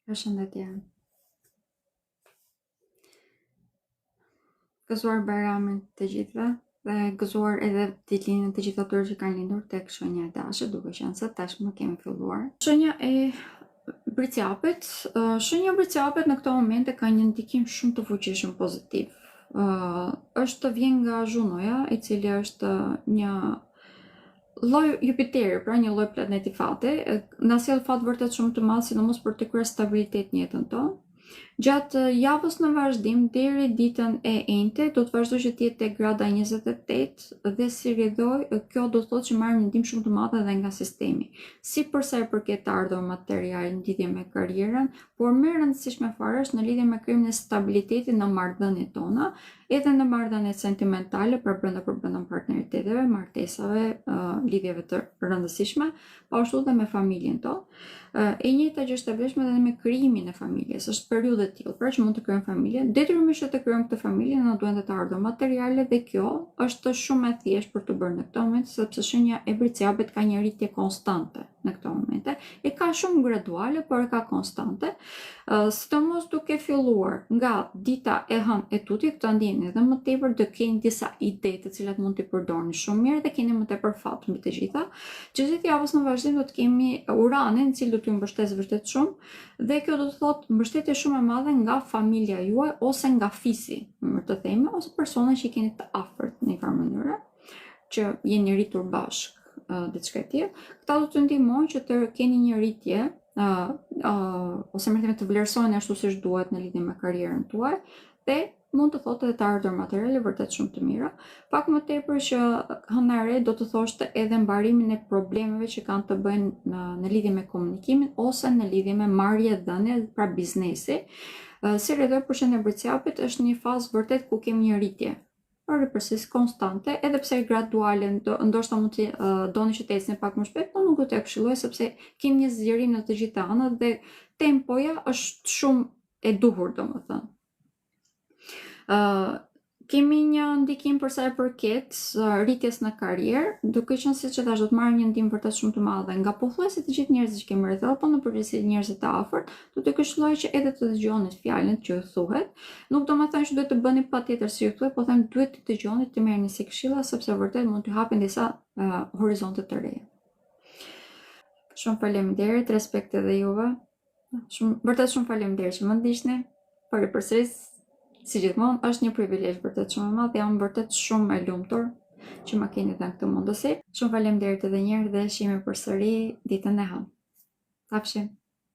Përshëndetje. Gëzuar Bajramin të gjithëve dhe gëzuar edhe ditëlindjen të gjithë atyre që kanë lindur tek shenja e dashit, duke qenë se tashmë kemi filluar. Shenja e Bricjapit, shenja e Bricjapit në këto momente ka një ndikim shumë të fuqishëm pozitiv. Është vjen nga Zhunoja, i cili është një lloj Jupiteri, pra një lloj planeti fati, na sjell fat vërtet shumë të madh, sidomos për të krijuar stabilitet në jetën tonë. Gjatë javës në vazhdim deri ditën e enjte do të vazhdojë që të jetë tek grada 28 dhe si rrjedhojë kjo do të thotë që marrim një ndihmë shumë të madhe edhe nga sistemi. Si për sa i përket të ardhur material në lidhje me karrierën, por më e rëndësishme fare është në lidhje me krijimin e stabilitetit në marrëdhëniet tona, edhe në marrëdhëniet sentimentale, pra brenda për brenda partneriteteve, martesave, lidhjeve të rëndësishme, po ashtu dhe me familjen tonë. E njëjta gjë është e vlefshme edhe me krijimin e familjes. Është periudhë e tillë, pra që mund të krijojmë familje. Detyrimisht që të krijojmë këtë familje, na duhen dhe të ardhura materiale dhe kjo është shumë e thjeshtë për të bërë në këtë moment, sepse shenja e Bricjapit ka një rritje konstante në këto momente. E ka shumë graduale, por e ka konstante. Sidomos duke filluar nga dita e hënë e tutje, këtë ndjeni edhe më tepër do keni disa ide të cilat mund t'i përdorni shumë mirë dhe keni më tepër fat mbi të gjitha. Gjatë gjithë javës në vazhdim do të kemi Uranin, i cili do t'ju mbështesë vërtet shumë dhe kjo do të thotë mbështetje shumë e madhe nga familja juaj ose nga fisi, më të themi, ose persona që i keni të afërt në një farë mënyre, që jeni rritur bashkë diçka e tillë. Këta do t'ju ndihmojnë që të keni një rritje uh, uh, ose më themi të vlerësoheni ashtu siç duhet në lidhje me karrierën tuaj dhe mund të thotë edhe të ardhur materiale vërtet shumë të mira. Pak më tepër që hëna e re do të thoshte edhe mbarimin e problemeve që kanë të bëjnë në, në lidhje me komunikimin ose në lidhje me marrje dhënie, pra biznesi. Si rrjedhojë për shenjën e Bricjapit është një fazë vërtet ku kemi një rritje por e përsëris konstante, edhe pse graduale, ndoshta mund të uh, doni që të ecni pak më shpejt, por nuk do t'ja këshilloj sepse kemi një zgjerim në të gjitha anët dhe tempoja është shumë e duhur, domethënë. Uh, kemi një ndikim për sa i përket rritjes në karrierë, duke qenë se siç thashë do të marrim një ndihmë vërtet shumë të madhe nga pothuajse të gjithë njerëzit që kemi rreth, po në përgjithësi njerëzit e afërt, do t'ju këshilloj që edhe të dëgjoni fjalën që ju thuhet. Nuk do të thënë që duhet të bëni patjetër si ju thuhet, po them duhet të dëgjoni, të merrni si këshilla sepse vërtet mund t'ju hapin disa uh, horizonte të reja. Shumë faleminderit, respekt edhe juve. Shumë vërtet shumë faleminderit që më ndiqni. Por e përsëris, si gjithmonë, është një privilegj vërtet shumë i madh, jam vërtet shumë e lumtur që më keni dhënë këtë mundësi. Shumë faleminderit edhe një herë dhe shihemi përsëri ditën e hënë. Pafshim.